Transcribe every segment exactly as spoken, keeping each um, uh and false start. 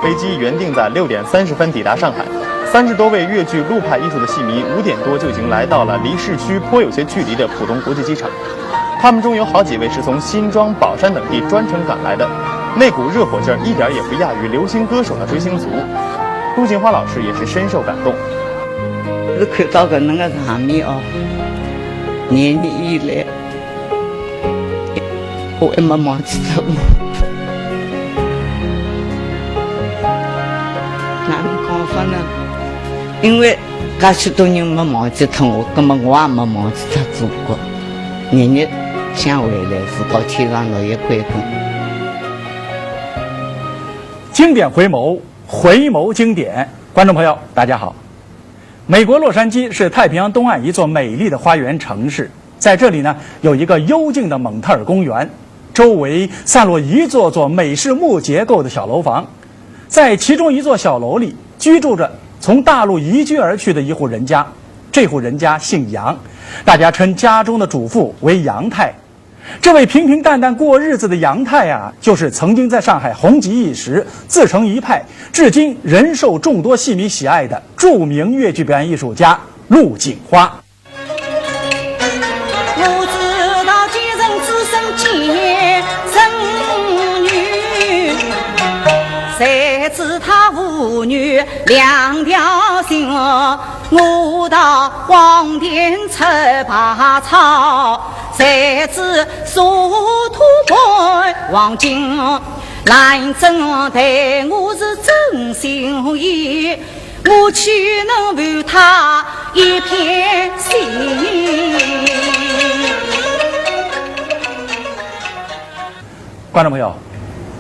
飞机原定在六点三十分抵达上海，三十多位越剧陆派艺术的戏迷五点多就已经来到了离市区颇有些距离的浦东国际机场。他们中有好几位是从新庄、宝山等地专程赶来的，那股热火劲儿一点儿也不亚于流行歌手的追星族。陆锦花老师也是深受感动。是看到搿能个场面哦，廿年以来，我还没忘记脱。哪能讲法呢？因为介许多人没忘记脱我，葛末我也没忘记脱祖国。日日想回来，是到天上落叶归根。经典回眸，回眸经典。观众朋友，大家好。美国洛杉矶是太平洋东岸一座美丽的花园城市，在这里呢，有一个幽静的蒙特尔公园，周围散落一座座美式木结构的小楼房。在其中一座小楼里，居住着从大陆移居而去的一户人家。这户人家姓杨，大家称家中的主妇为杨太。这位平平淡淡过日子的杨太啊，就是曾经在上海红极一时、自成一派，至今仍受众多戏迷喜爱的著名越剧表演艺术家陆锦花。我知道奸臣子孙奸臣女，谁知他父女两条心。我道黄田出百草，谁知沙土伴黄金。兰贞待我是真心意，我岂能负他一片心？观众朋友，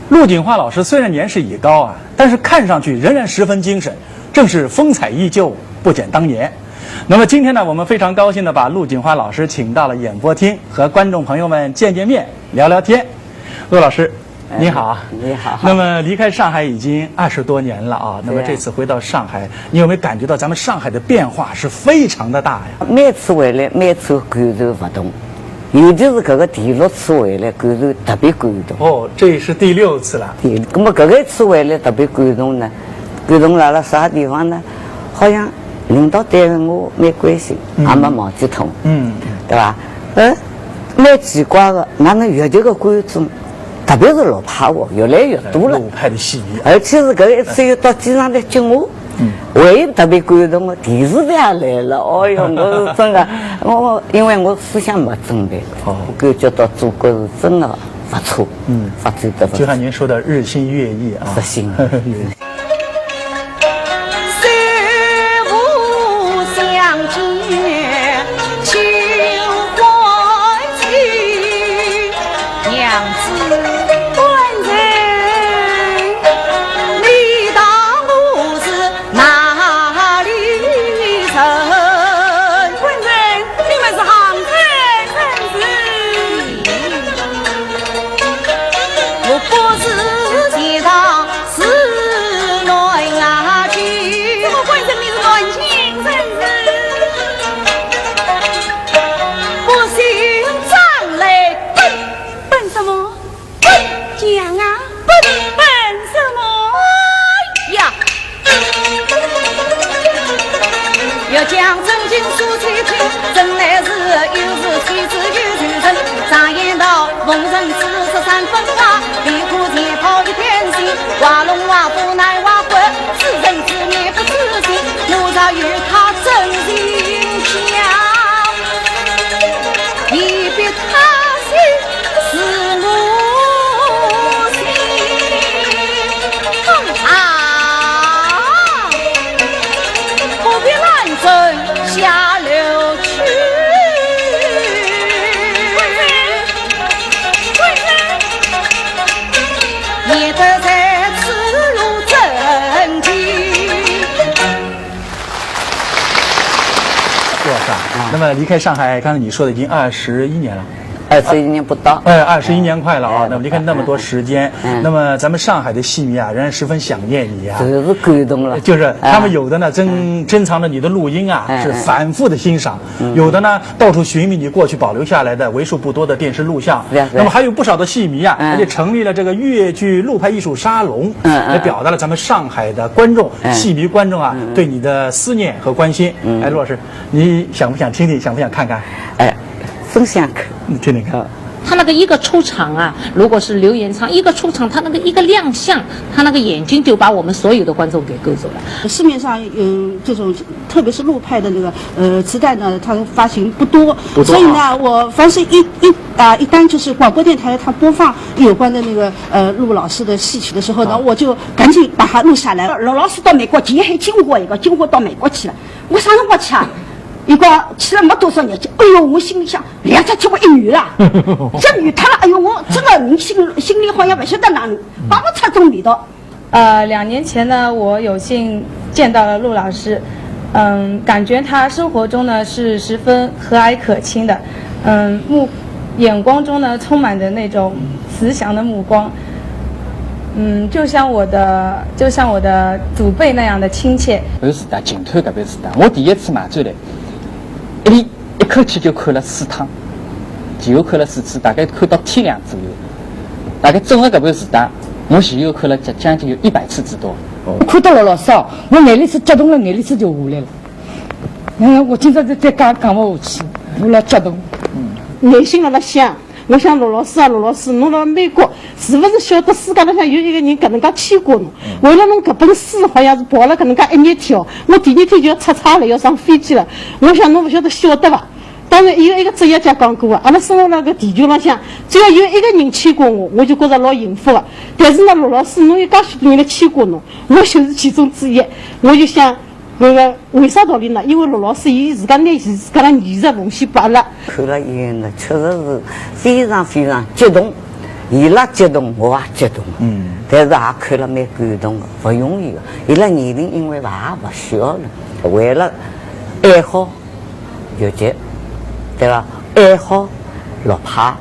陆锦花老师虽然年事已高啊，但是看上去仍然十分精神，正是风采依旧，不减当年。那么今天呢，我们非常高兴的把陆锦花老师请到了演播厅，和观众朋友们见见面，聊聊天。陆老师，哎你好。你好。那么离开上海已经二十多年了啊，那么对啊这次回到上海，你有没有感觉到咱们上海的变化是非常的大呀？每次回来，每次感受勿同，尤其是搿个第六次回来，感受特别感动。哦，这是第六次了。对，葛末搿个一次回来特别感动呢，感动辣辣啥地方呢？好像领导对我蛮关心，嗯也没忘记脱，嗯，对伐？呃，蛮奇怪个，哪能越剧个观众，特别是老派哦，越来越多了。陆派的戏迷啊。而且是搿一次又到机场来接我，嗯唯一特别感动个电视台也来了，哦哟，我是真个，我因为我思想没准备，哦我感觉到祖国是真个勿错，嗯发展得勿错就像。您说的日新月异啊。日新月异。虽无相见，旧欢情。娘子，官人，你道我是哪里人？官人，你们是杭州人。我不是钱塘 是南京。怎么官人你是南京人？不信张来问。问什么？问，讲啊，问，问什么呀？ 欲将真情诉且听，真来是有是妻子有仇人。常言道，逢人只说三分话，离苦前头一片心。话弄话不耐话不，知人知面不知心。我若与他真心讲，未必他信。 是我心啊，不必拦阵下楼去。免得在此路争执。哇塞！那么离开上海，刚才你说的已经二十一年了。二十一年不到。哎，二十一年快了啊，哎，那么离开那么多时间，嗯。那么咱们上海的戏迷啊，仍然十分想念你啊。真是感动了。就是他们有的呢，哎。珍，嗯。珍藏着你的录音啊，哎，是反复的欣赏。哎。嗯。有的呢，到处寻觅你过去保留下来的为数不多的电视录像。对啊，对啊。那么还有不少的戏迷啊，嗯。而且成立了这个越剧陆派艺术沙龙，嗯，嗯，也表达了咱们上海的观众，嗯。戏迷观众啊，嗯，嗯。对你的思念和关心。嗯。哎，陆老师，你想不想听听？想不想看看？哎， 分享看。你听听看。他那个一个出场啊，如果是刘延昌一个出场，他那个一个亮相，他那个眼睛就把我们所有的观众给勾住了。市面上，嗯，这种，特别是陆派的那个，呃，磁带呢，它发行不多，不多啊。所以呢，我凡是一，一，啊，一旦就是广播电台它播放有关的那个，呃，陆老师的戏曲的时候呢，啊。我就赶紧把它录下来。陆老师到美国去，还经过一个，经过到美国去了。我啥辰光去啊？ 伊讲去了没多少日脚，哎哟，我心里想，两只脚我一软了，脚软脱了，哎哟，我这个人心，心里好像不晓得哪能，把我出种味道。呃，两年前呢，我有幸见到了陆老师，嗯，感觉他生活中呢是十分和蔼可亲的，嗯，目，眼光中呢充满着那种慈祥的目光，嗯，就像我的，就像我的祖辈那样的亲切。有时代，镜头搿边时代，我第一次买醉嘞， 一连一口气就看了四趟，前后看了四次，大概看到天亮左右。大概总的搿盘磁带，我前后看了将，将近有一百次之多。看到陆老师啊，我眼泪水激动了，眼泪水就下来了。哎呀，我今朝再，再讲，讲勿下去，我老激动。嗯。内心辣辣想， 我想陆老师啊，陆老师，侬辣美国是勿是晓得世界浪向有一个人搿能介牵挂侬？嗯。为了侬搿本书，好像是跑了搿能介一日天哦，我第二天就要出差了，要上飞机了。我想侬勿晓得晓得伐？当然，伊有一个哲学家讲过啊，阿拉生活辣搿地球浪向，只要有一个人牵挂我，我就觉着老幸福个。但是呢，陆老师，侬有介许多人来牵挂侬，我就是其中之一。我就想， 搿个为啥道理呢？因为陆老师伊自家拿自家个艺术奉献拨阿拉。看了以后呢，确实是非常非常激动，伊拉激动，我也激动。嗯。但是也看了蛮感动的，勿容易的。伊拉年龄因为也勿小了，为了爱好越剧，对伐？爱好陆派，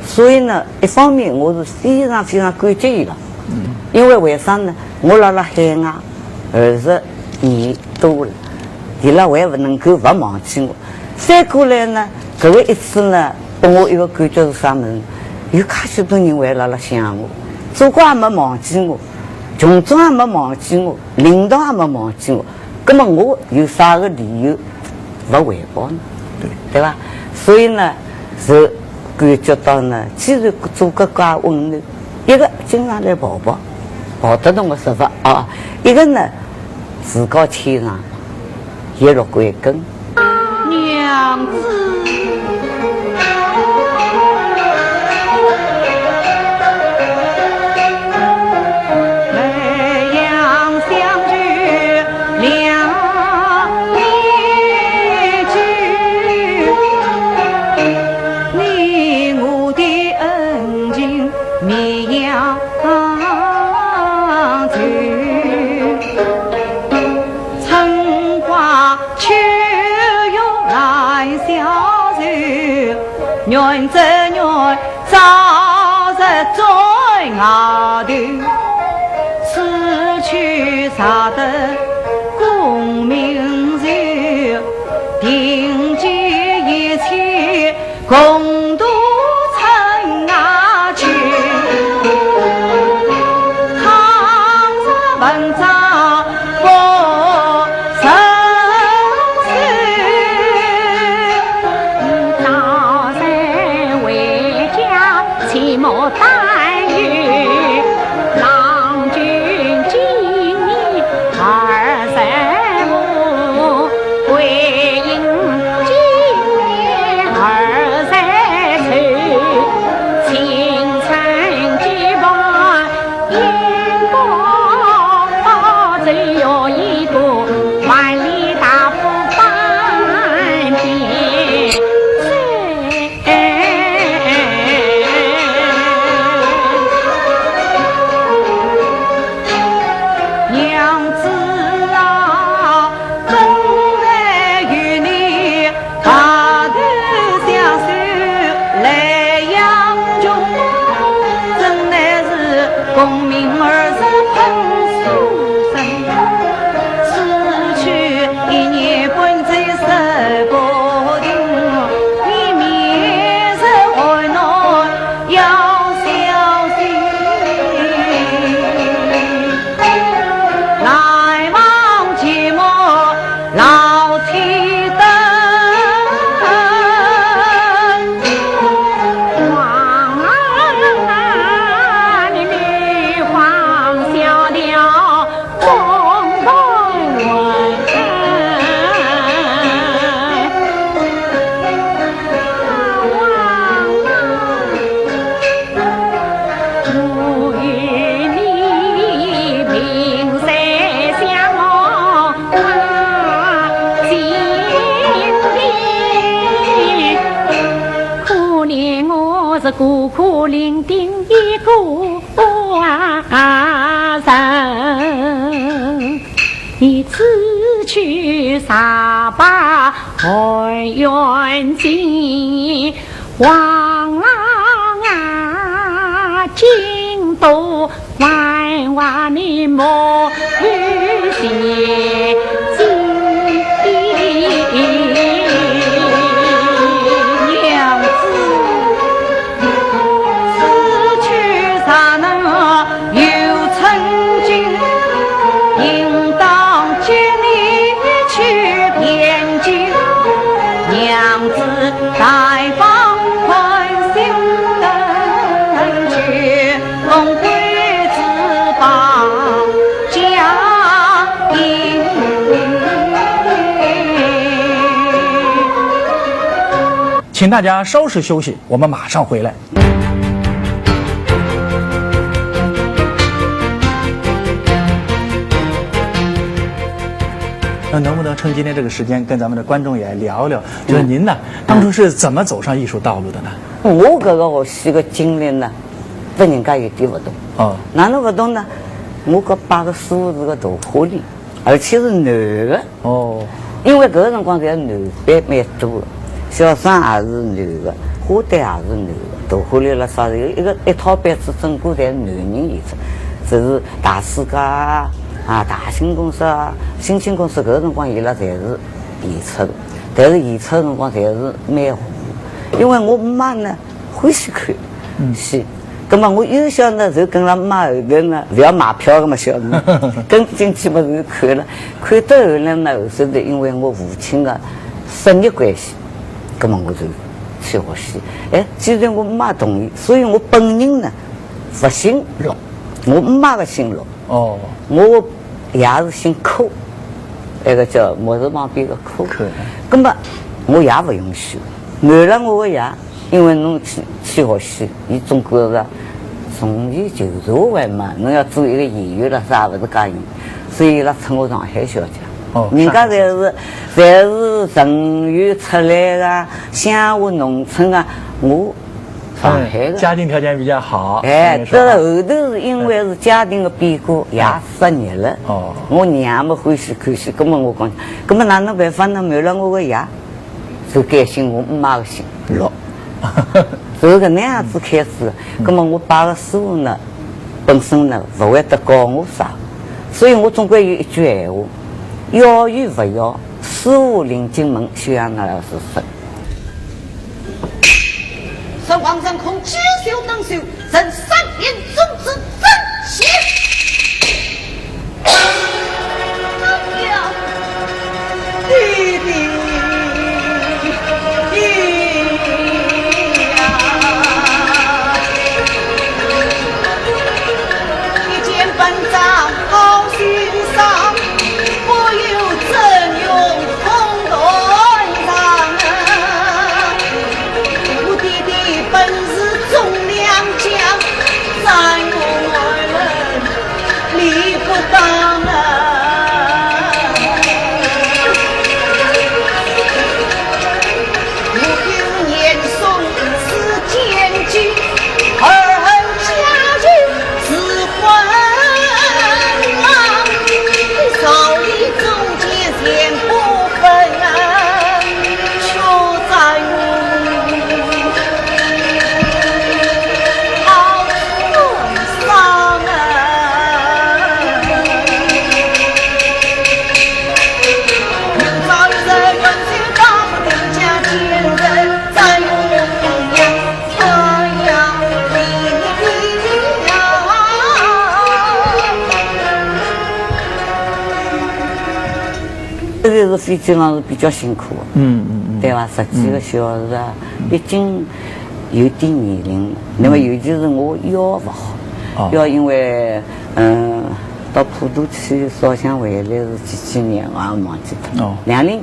所以呢，一方面我是非常非常感激伊拉，嗯。因为为啥呢？我辣辣海外二十年多了，伊拉还勿能够勿忘记我。反过来呢，搿回一次呢，拨我一个感觉是啥物事？有介许多人还辣辣想我，祖国也没忘记我，群众也没忘记我，领导也没忘记我，葛末我有啥个理由 勿回报呢，对。对伐？所以呢，是感觉到呢，既然做搿家温暖，一个经常来跑跑，跑得动个说法啊，一个呢，自家天上也落过一根。娘子。孤苦伶仃一个人，一次去查把寒冤情。王郎啊，今多还我你母亲。娘子。 此去若能有寸进，应当接你去汴京。娘子大方宽心恩情，封贵子报家音。请大家稍事休息，我们马上回来。那能不能趁今天这个时间跟咱们的观众也聊聊，就是您呢，当初是怎么走上艺术道路的呢？我搿个学戏个经历呢，跟人家有点勿同。哦。哪能勿同呢？我搿拜个师傅是个大花脸，而且是男个。 哦。因为搿个辰光侪男班蛮多个，小生也是男个，花旦也是男个，大花脸了啥是有一个一套班子，整个侪男人演出，就是大世界啊、啊大兴公司啊、兴庆公司，搿个辰光伊拉侪是演出个，但是演出个辰光侪是蛮火，因为我妈呢， 欢喜看戏。葛末我幼小呢，就跟牢妈后头呢，勿要买票个嘛，小辰光跟进去嘛，就看了。看到后来呢，后首是因为我父亲个生意关系，葛末我就去学戏。哎，既然我妈同意，所以我本人呢，勿姓陆，我妈个姓陆。 哦。我爷是姓柯，埃个叫木字旁边个柯。柯。葛末我爷勿允许，瞒牢我个爷，因为侬去，去学戏，伊总归是从艺就社会嘛，侬要做一个演员了啥，勿是介容易，所以伊拉称我上海小姐。哦，人家侪是，侪是城里出来个，乡下农村个，我 上海个。哎，家庭条件比较好，哎，那个时候啊。搿后头是因为是家庭个变故，爷失业了。哦。我娘么欢喜看戏，葛末我讲，葛末哪能办法呢？瞒牢我个爷，就改姓我姆妈个姓。陆。就是搿能样子开始个。嗯。葛末我拜个师傅呢，本身呢，勿会得教我啥，所以我总归有一句闲话，要与勿要，师傅领进门，休想拿老师分。 说王成空九九等九，人三年终止真邪。哎呀，爹爹呀！一见本章好欣赏，我又怎用 红断肠啊，我爹爹本是忠良将，在我们理不当啊。我有严嵩是奸计，而恨家人 是昏王，朝里忠奸全不分，却在我好处上啊。明朝有人问起大不定家奸人，在我呀。 这个是飞机上是比较辛苦的，嗯，嗯，嗯。对吧？十几个小时啊，嗯。毕竟有点年龄了，那么尤其是我腰不好，哦。腰因为，嗯，到普陀去烧香回来是几几年，我也忘记脱。哦。两零，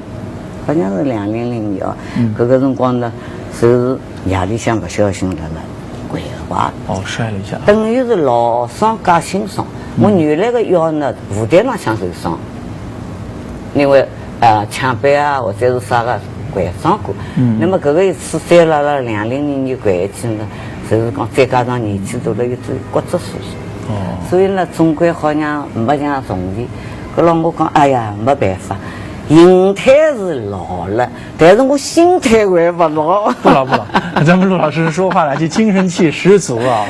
好像是两零零一啊，嗯。搿个辰光呢，就是 夜里向勿小心辣辣掼坏。哦，摔了一下。等于是老伤加新伤。嗯。我原来个腰呢，舞台浪向受伤，因为，呃，抢板啊，或者是啥个掼伤过。嗯。那么搿个一次再辣辣两零零一掼一记呢，就是讲再加上年纪大了，有点骨质疏松。哦。所以呢，总归好像没像从前。搿辰光我讲，哎呀，没办法，形态是老了，但是我心态还勿老。不老不老，咱们陆老师说话呢，就精神气十足啊。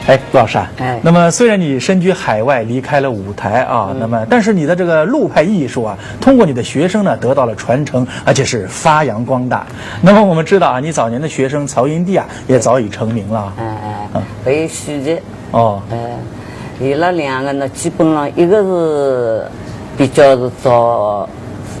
哎，陆老师啊，哎。那么虽然你身居海外，离开了舞台啊，嗯。那么但是你的这个陆派艺术啊，通过你的学生呢，得到了传承，而且是发扬光大。那么我们知道啊，你早年的学生曹云棣啊，也早已成名了啊。哎，哎，嗯。还有许杰。哦。哎，伊拉两个呢，基本上一个是比较是早，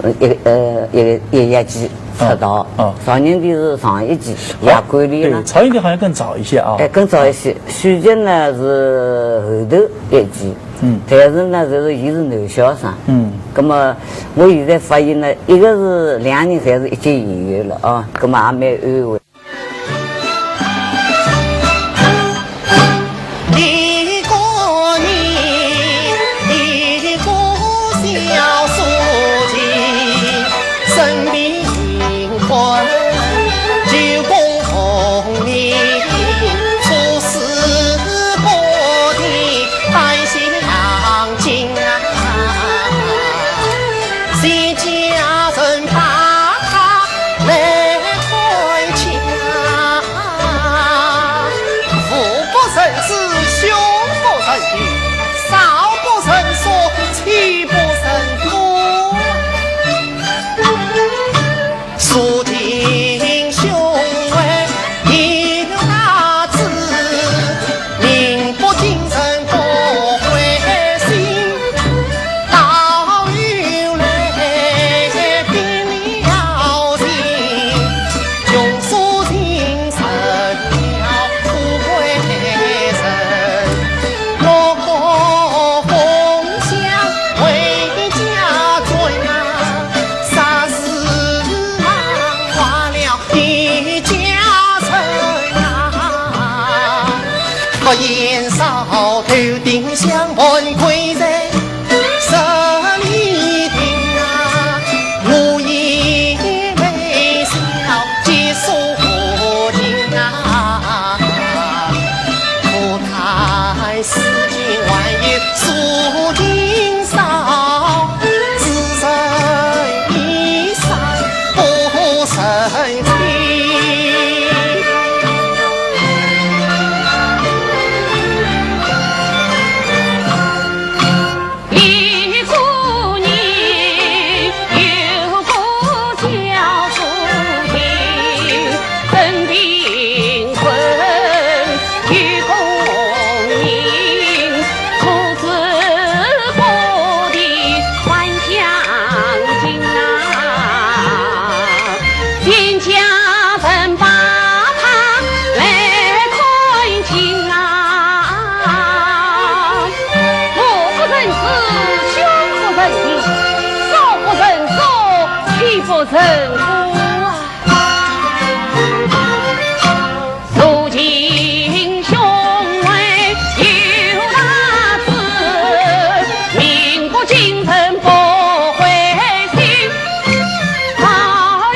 呃，一个，呃，一个，一个一级出道，嗯，嗯。曹云棣是上一级，哦，也管理了。对，曹云棣好像更早一些啊。哎，更早一些。许杰呢是后头一级，嗯。但是呢，就是伊是男小生。嗯。那么我现在发现呢，一个是两人侪是一级演员了啊，那么也蛮安慰。 一个人，一个小书童，生病困，九宫红泥，出世不得半相敬啊。 全家人把他来看家，父不成子，兄不成弟，少不成双，妻不成夫。 书童兄为有大志，名不惊人不灰心。到后来变了情，穷书情成了富贵人。 落个封相回家转啊，啥事忙坏了一家人啊。不言少，头顶香盘跪在十里亭啊，我也没笑结束情啊。 不谈世间，还有书亭上，只剩一声不成器。 一个人有个叫书童，生病困，有功名，出师不得半相敬啊。全家人把他来看家啊。 我不成子，兄不成弟，少不成双，妻不成夫啊。如今兄为有大志，名不惊人不灰心。 好一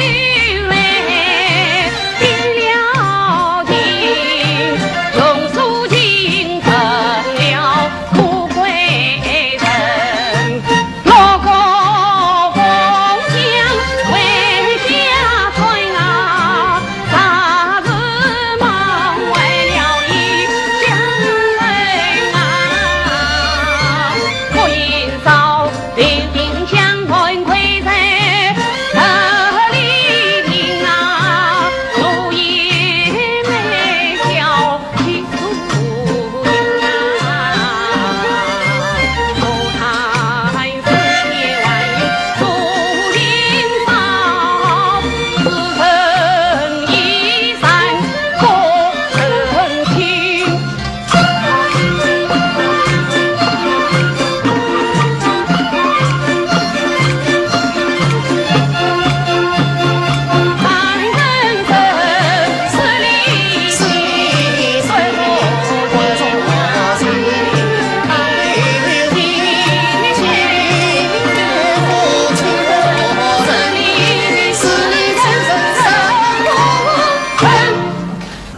位变了情，穷书情成了富贵人。落个封相回家转啊，啥事忙坏了一家人啊。不言少，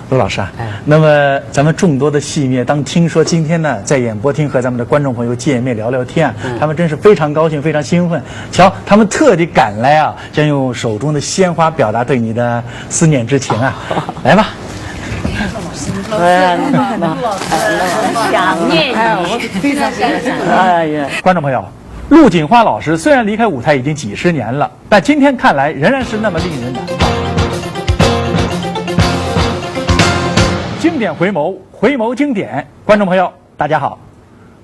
陆老师啊，哎。那么咱们众多的戏迷，当听说今天呢，在演播厅和咱们的观众朋友见面聊聊天啊，嗯。他们真是非常高兴，非常兴奋。瞧，他们特地赶来啊，将用手中的鲜花表达对你的思念之情啊。来吧。哎呀，那那想念你。哎呀，观众朋友，陆锦花老师虽然离开舞台已经几十年了，但今天看来仍然是那么令人感动。经典回眸，回眸经典。观众朋友，大家好。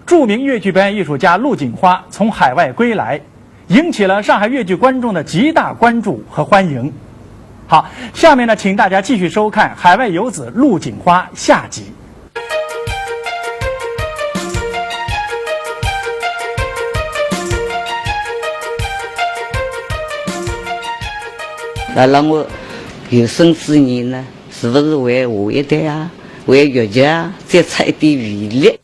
著名越剧表演艺术家陆锦花从海外归来，引起了上海越剧观众的极大关注和欢迎。好，下面呢，请大家继续收看《海外游子陆锦花》下集。辣辣我有生之年呢，是勿是为下一代啊，为越剧啊，再出一点力？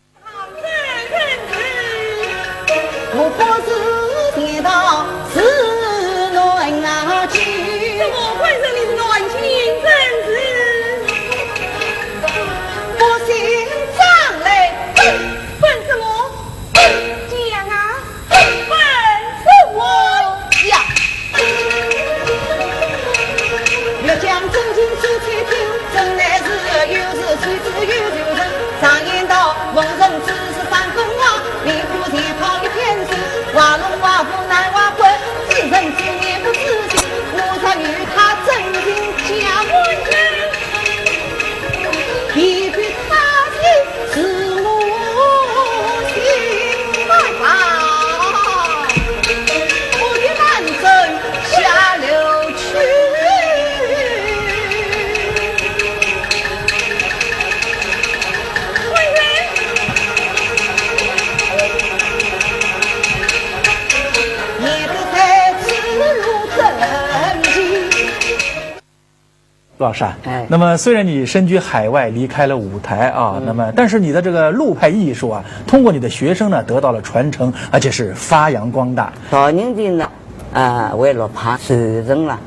陆老师啊，哎，那么虽然你身居海外，离开了舞台啊，那么但是你的这个陆派艺术啊，通过你的学生呢得到了传承，而且是发扬光大。赵仁田呢，啊，为陆派传承了，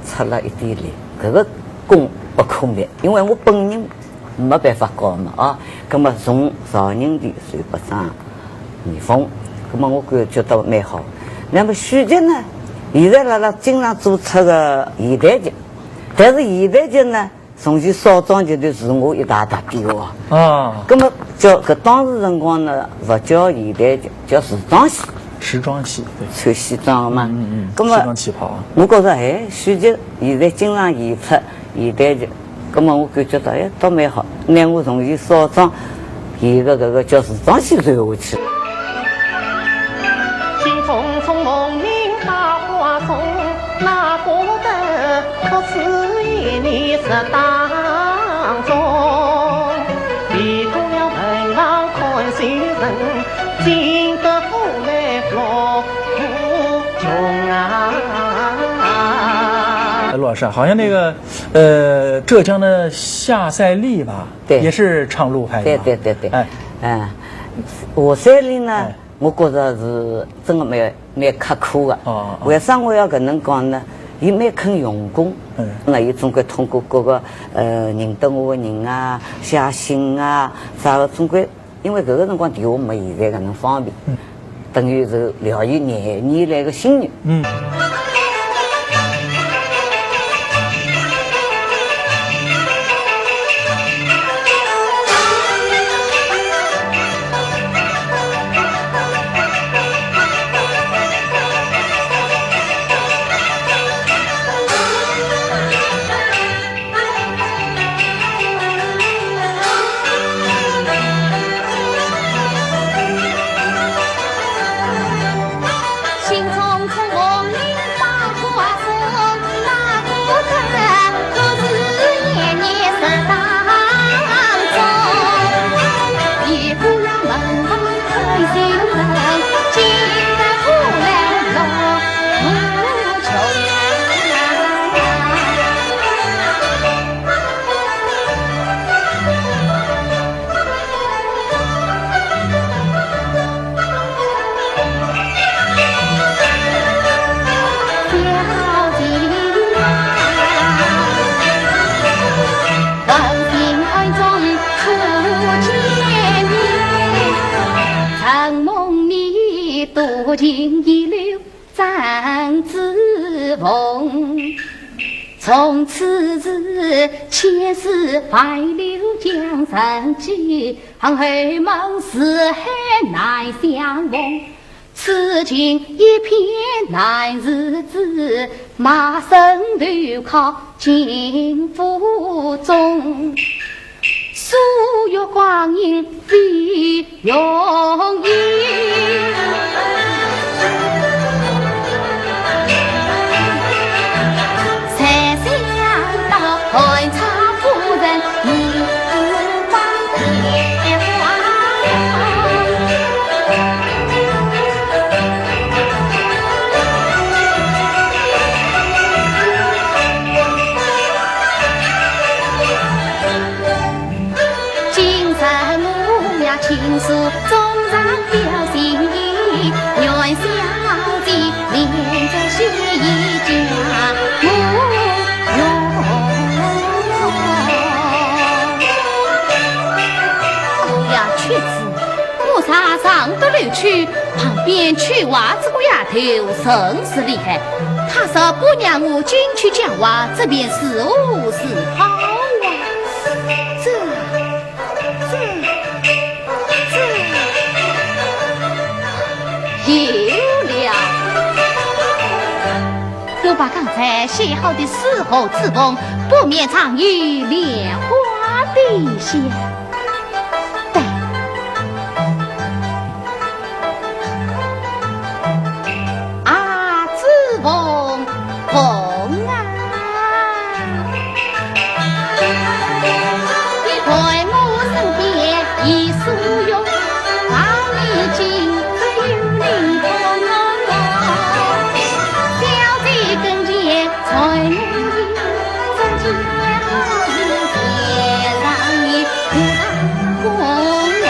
出了一点力，搿个功不可没，因为我本人没办法教嘛啊，葛么从赵仁田、徐伯章、倪凤，葛么我感觉到蛮好。那么许杰呢，现在辣辣经常做出个现代剧。 但是现代剧呢，从前少庄剧团是我一大搭底哦。啊。葛么叫搿当时辰光呢，勿叫现代剧，叫时装戏。时装戏，对。穿西装嘛。嗯嗯嗯。葛么时装旗袍啊。我觉着哎，许杰现在经常演出现代剧，葛么我感觉到哎，倒蛮好。拿我从前少庄演个搿个叫时装戏传下去。 哎，陆老师啊，好像那个，呃，浙江的夏赛丽吧，对，也是唱陆派的吧？对对对对，哎，嗯，夏赛丽呢，哎，我觉着是真个蛮 蛮刻苦个。哦，为啥我要搿能讲呢？伊蛮肯用功，嗯，那伊总归通过各个呃认得我个人啊、写信啊啥个，总归因为搿个辰光电话没现在搿能方便，嗯，等于是聊伊廿年来个心愿。嗯。千丝万缕江山际，恨后门四海难相逢。此情一片难自制，卖身投靠秦府中。 岁月光阴飞永远。才想到寒窗夫人，你不把电话。 今日我也亲手送上表心意，愿小姐连着喜意家无忧。哎呀，雀子，我常常到楼去，旁边翠华这个丫头甚是厉害，她若不让我进去讲话，这便如何是好啊？ 这，这，这，有了。我把刚才写好的诗和纸封，不免藏于莲花底下。对。 啊，子凤凤啊，你在我身边已数月，望你今日有灵通。小姐跟前传我言，这件好事便让你不当功劳。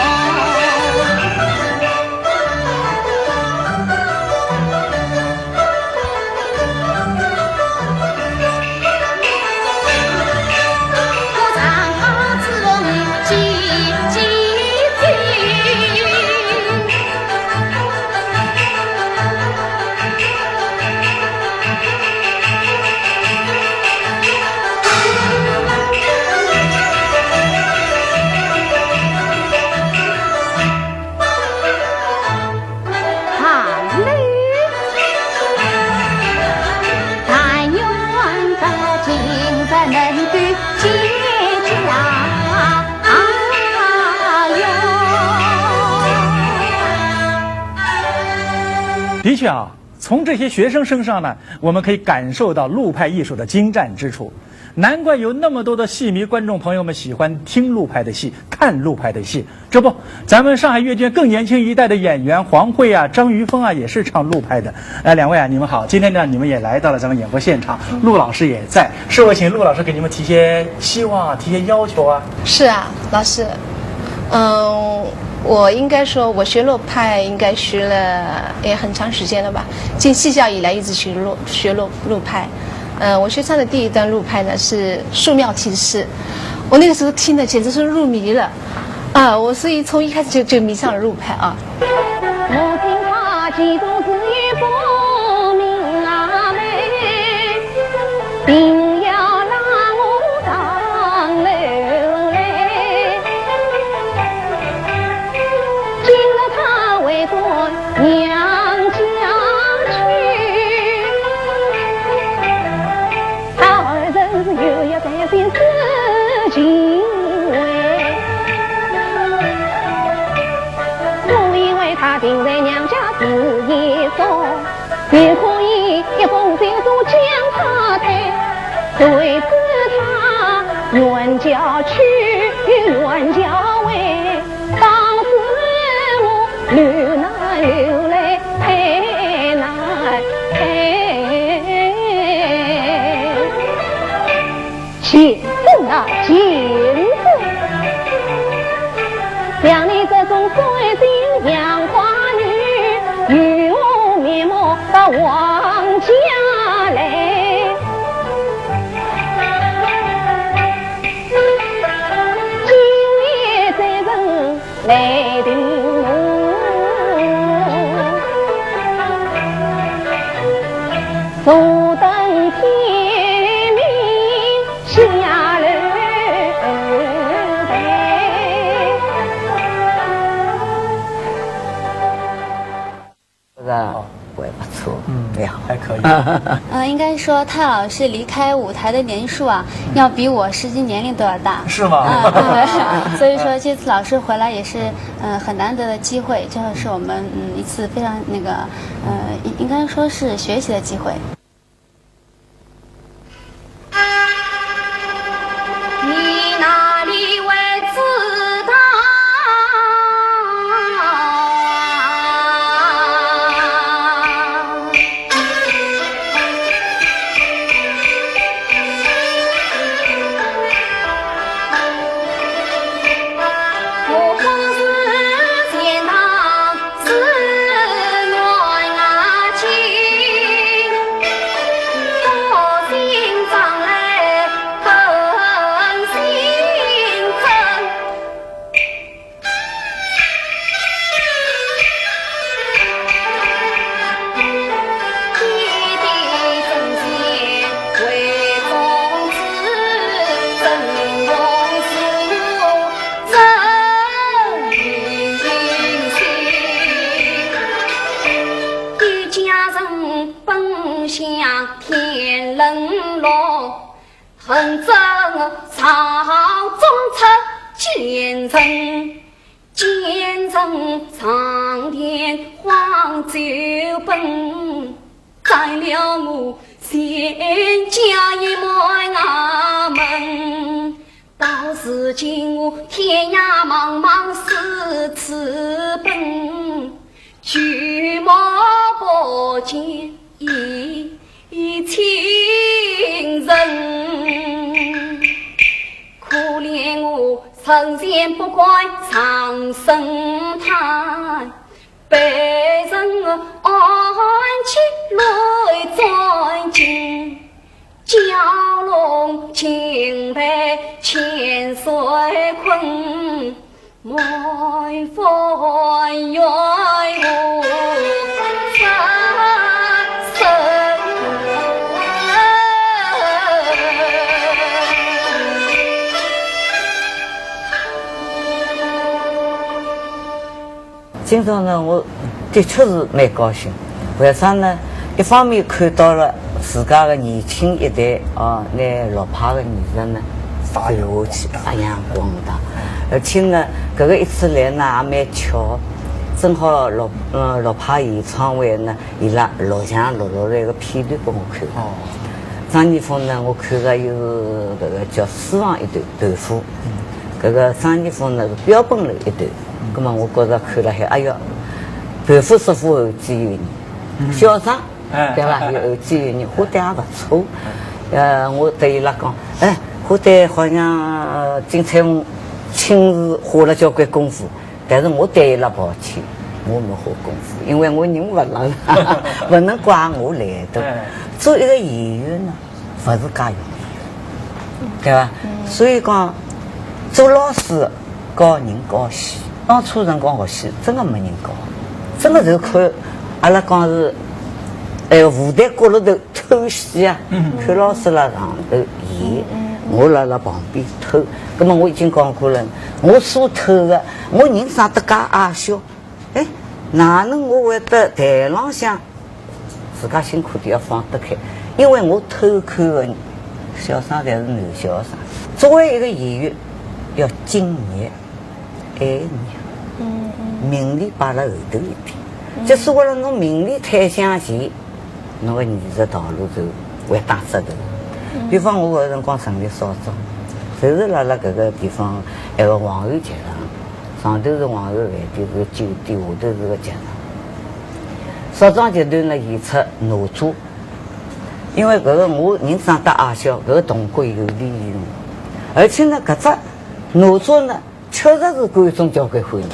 的确啊，从这些学生身上呢，我们可以感受到陆派艺术的精湛之处。难怪有那么多的戏迷观众朋友们喜欢听陆派的戏，看陆派的戏。这不，咱们上海越剧更年轻一代的演员黄慧啊、张于峰啊，也是唱陆派的。哎，两位啊，你们好！今天呢，你们也来到了咱们演播现场，陆老师也在，是否请陆老师给你们提些希望啊，提些要求啊？是啊，老师，嗯，我应该说，我学陆派应该学了也很长时间了吧，进戏校以来一直学陆，学陆，陆派。呃，我学唱的第一段陆派呢是《树庙题诗》，我那个时候听的简直是入迷了，啊，我所以从一开始就，就迷上了陆派啊。我听他其中自有不明啊美，定要拉我上楼来。今日他回转娘家去，他二人是有一担心事情为，我以为他定在娘家住一宿。 也可以一封信送将他退，谁知他冤家去，冤家回，当时我流难流来太难太。 秦风啊，秦风！像你这种水性杨花女，有何面目到王家来？今夜这人 来的我，坐等天明下楼。嗯，对呀，还可以。嗯，应该说蔡老师离开舞台的年数啊，要比我实际年龄都要大。是吗？嗯，对。所以说这次老师回来也是，嗯，很难得的机会，就是我们，嗯，一次非常那个，呃，应，应该说是学习的机会。 你哪里会知道？我可是钱塘 是我眼睛，我心肠来很心疼。天地正气为中子，正用是我 真心。一家人奔向天伦乐，恨正朝中出奸臣，奸臣上殿荒酒奔， 占了我全家一满衙门。到如今我天涯茫茫四处奔，举目不见一，一亲人。可怜我人前不敢上神坛， 被人暗器来钻进，蛟龙竟被千岁困，满腹怨恨。 今朝呢，我的确是蛮高兴。为啥呢？一方面看到了自家的年轻一代啊，拿陆派的艺术呢，发扬光大。发扬光大。而且呢，搿个一次来呢，也蛮巧，正好陆，嗯，陆派演唱会呢，伊拉录像录落来个片段拨我看。哦。张艺峰呢，我看着伊是搿个叫私房一段豆腐。嗯。搿个张艺峰呢，是标本楼一段。 葛末我觉着看了海，哎哟，豆腐师傅后继有人，嗯。小张，哎。对伐？有后继有人，花旦也勿错。呃，我对伊拉讲，哎，花旦好像金采风亲自花了交关功夫，但是我对伊拉抱歉，我没花功夫，因为我人勿辣，勿能怪我来的。哎。做一个演员呢， 勿是介容易，对伐？嗯。所以讲，做老师教人教戏，当初辰光学戏真个没人教，真个就看，阿拉讲是，哎，舞台角落头偷戏啊，嗯。看老师辣上头演，嗯，嗯，嗯。我辣辣旁边偷。葛末我已经讲过了，我所偷个，我人长得介矮小， 哎，哪能我会得台浪向自家辛苦点要放得开？因为我偷看的小生侪是男小生。作为一个演员，要敬业、爱业，嗯，嗯。名利摆辣后头一点。嗯。就是为了侬名利推向前， 侬个艺术道路就会打折头。嗯。比方我搿辰光成立少庄，就是辣辣搿个地方，埃个黄河集团，上头是黄河饭店，是酒店，下头是个集团。少庄集团呢，演出哪吒，因为搿个我人长得矮小，搿个铜管有利于我，而且呢，搿只哪吒呢， 确实是观众交关欢喜，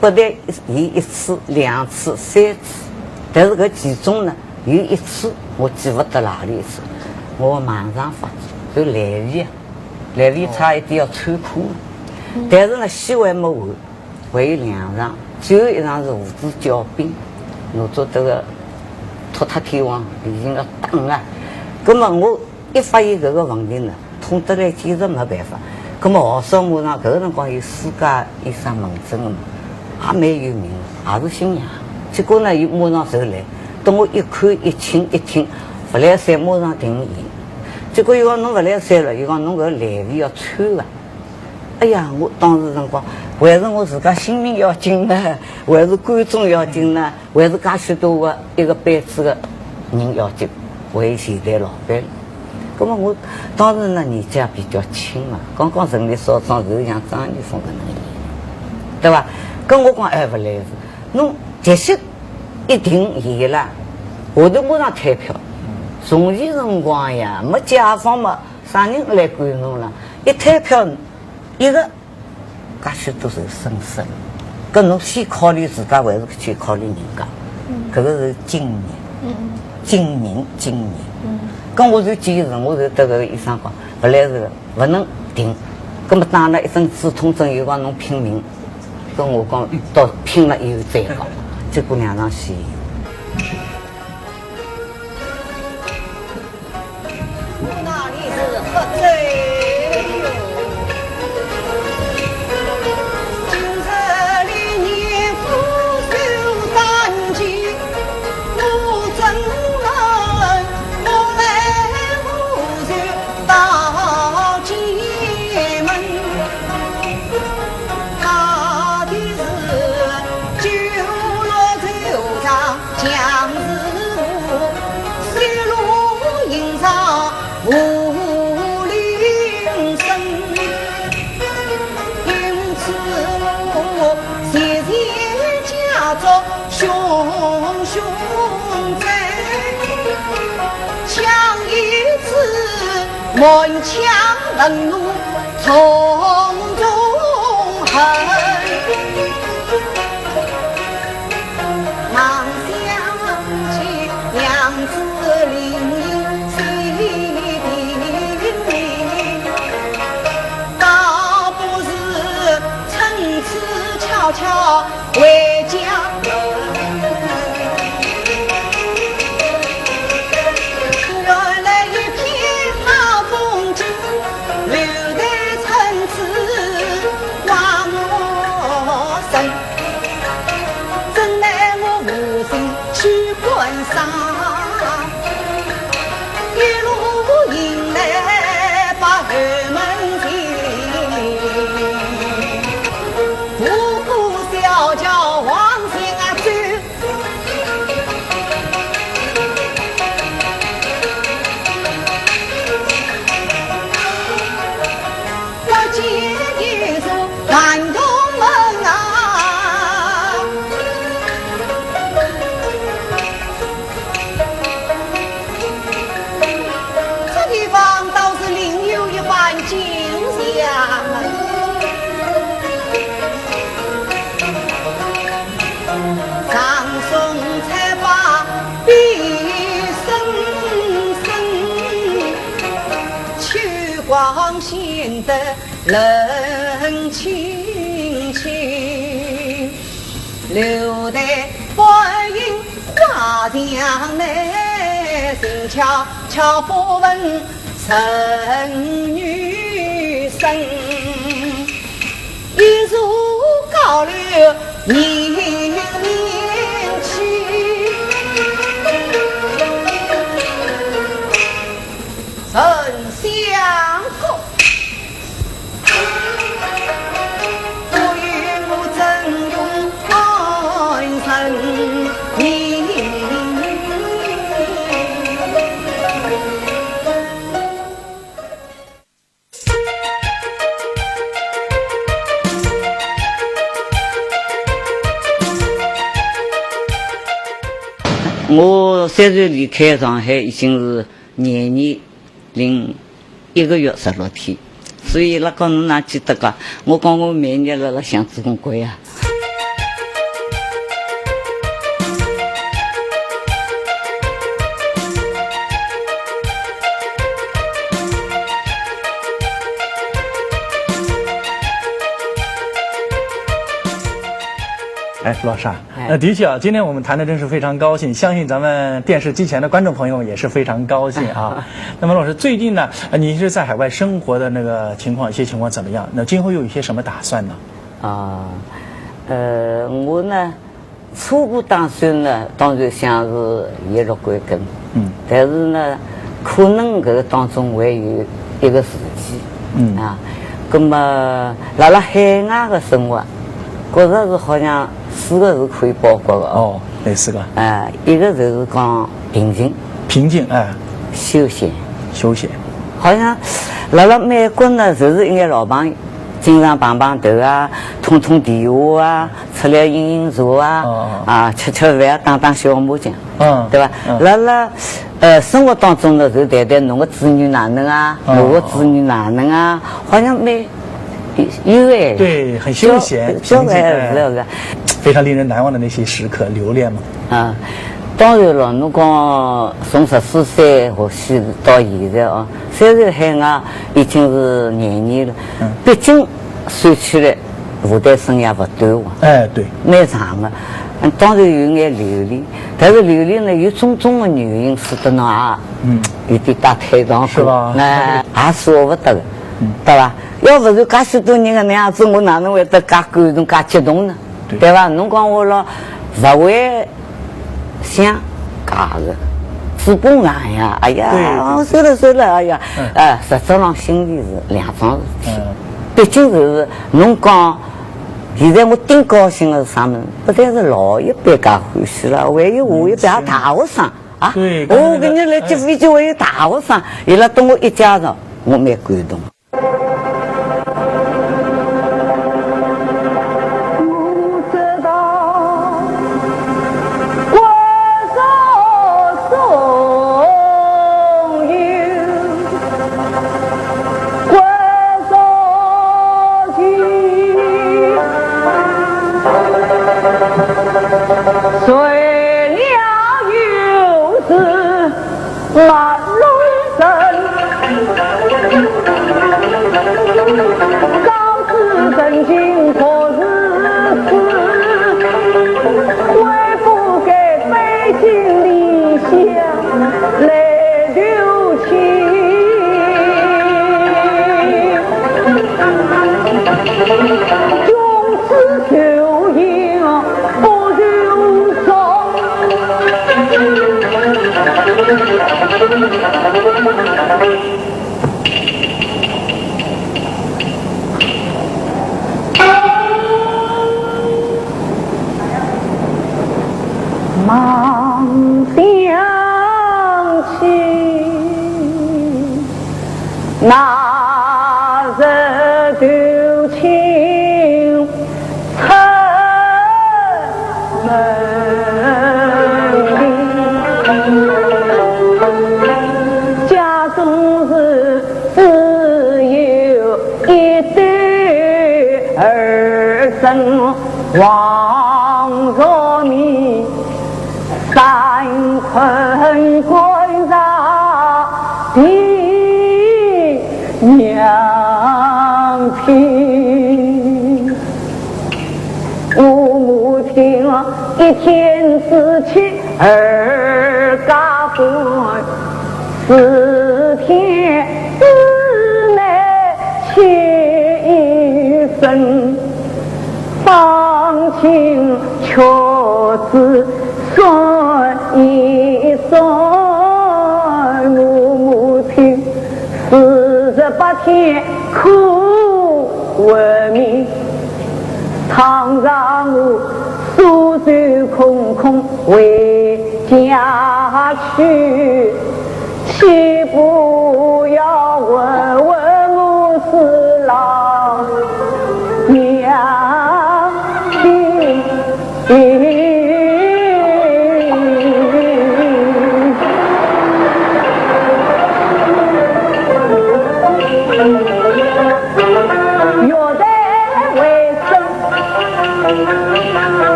不但演一次、两次、三次，但是搿其中呢，有一次我记勿得哪里一次，我盲肠发作，就烂尾啊，烂尾差一点要穿孔了。嗯。但是呢，戏还没完，还有两场，最后一场是父子交兵，哪吒搭个托塔天王已经要打啊，葛末我 一发现搿个问题呢，痛得来简直没办法。葛末豪少马上搿个辰光有私家医生门诊个嘛，也蛮有名，也是姓杨。结果呢，伊马上就来，我一看一听一听，勿来三马上停演。结果伊讲侬勿来三了，伊讲侬搿来回要穿个。哎呀，我当时辰光，还是我自家性命要紧呢，还是观众要紧呢，还是介许多个一个班子个人要紧，还有前台老板。葛末我当时呢年纪也比较轻嘛，刚刚成立少庄，就像张艺峰搿能个年纪，对伐？搿我讲哎勿来事，侬的确一定演啦，下头马上退票。从前辰光呀，没解放嘛，啥人来管侬啦？一退票，一个 介许多是生死，搿侬先考虑自家，还是去考虑人家？搿个是经验，经验，经验。搿我就坚持，我就对搿个医生讲，勿来事个，勿能停。葛末打了一针止痛针，又讲侬拼命，搿我讲到拼了以后再讲，结果两场戏。 这地方倒是另有一番景象。我三岁离开上海已经是廿年零一个月十六天，所以伊拉讲侬哪记得个？我讲我每日辣辣想朱文贵啊。 哎，老师啊，那的确啊，今天我们谈的真是非常高兴，相信咱们电视机前的观众朋友也是非常高兴啊。那么老师，最近呢，呃，你是在海外生活的那个情况，一些情况怎么样？那今后又有一些什么打算呢？啊，呃，我呢，初步打算呢，当然想是一路归根。嗯。但是呢，可能搿个当中还有一个时机。嗯。啊，葛么，辣辣海外个生活，觉着是好像四个字可以包括个。哦，哪四个？哎，一个就是讲平静。平静，哎。休闲。休闲。好像辣辣美国呢，就是一眼老朋友，经常碰碰头啊，通通电话啊， 出来饮饮茶啊，哦，哦。啊，吃吃饭啊，打打小麻将，嗯，对吧？嗯。辣辣，呃，生活当中呢，就谈谈侬个子女哪能啊，嗯，我个子女哪能啊，好像蛮有爱。对，很休闲，交，交情，交流，哎。是不是？非常令人难忘的那些时刻，留恋吗？啊，当然了，侬讲从十四岁或许到现在啊，虽然海外已经是廿年了，嗯。毕竟算起来 舞台生涯勿短哇。哎，对。蛮长个。嗯，当然有眼流离，但是流离呢，有种种个原因使得侬也，嗯，有点打退堂鼓，是吧？哎，也舍勿得个，嗯。对伐？要勿是介许多人个能样子，我哪能会得介感动、介激动呢？对。对伐？侬讲我咯，勿会 想，搿个，嘴巴硬呀，哎呀，对，对，对。算了算了，哎呀，嗯。哎，实质上心里是两桩事体。嗯。毕竟就是侬讲，现在我顶高兴个是啥物事？勿但是老一辈介欢喜了，还有下一辈也大学生啊。对，我搿日来接飞机，还有大学生，伊拉搭我一介绍，我蛮感动。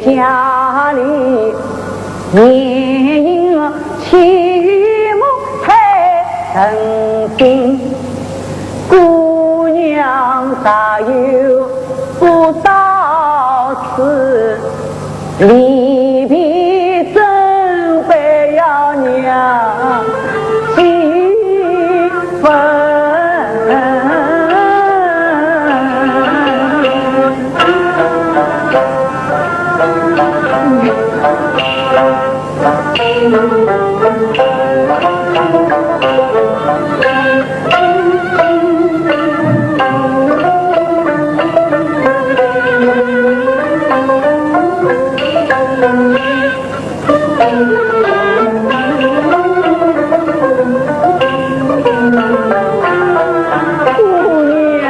家里，年幼起母太疼心，姑娘她又不到此，离别怎会要娘几分？ 姑娘，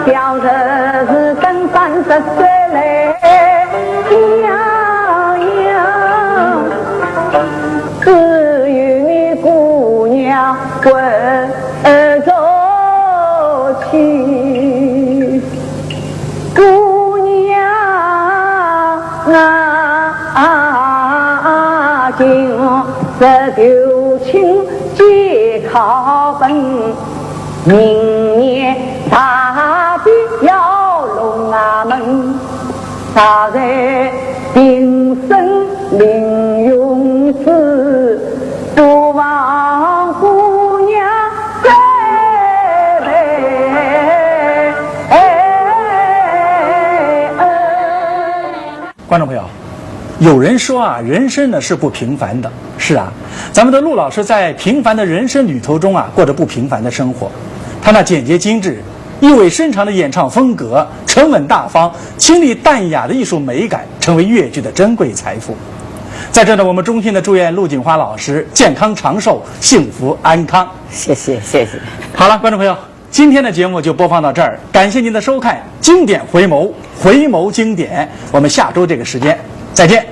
小侄子等三十岁来养养，只有你姑娘稳重去。 姑娘啊，今日求亲皆靠本，明年大比要龙啊门，大人平身临用时，不忘姑娘再拜。 观众朋友，有人说啊，人生呢是不平凡的。是啊，咱们的陆老师在平凡的人生旅途中啊，过着不平凡的生活。他那简洁精致、意味深长的演唱风格、沉稳大方、清丽淡雅的艺术美感，成为越剧的珍贵财富。在这呢，我们衷心的祝愿陆锦花老师健康长寿、幸福安康。谢谢，谢谢。好了，观众朋友， 今天的节目就播放到这儿，感谢您的收看，经典回眸，回眸经典，我们下周这个时间再见。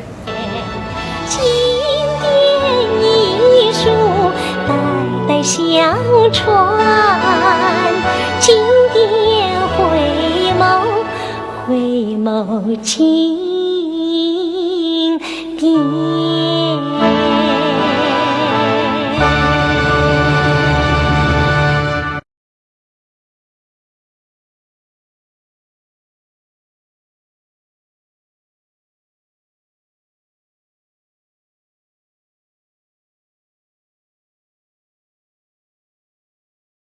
经典艺术代代相传，经典回眸，回眸经典。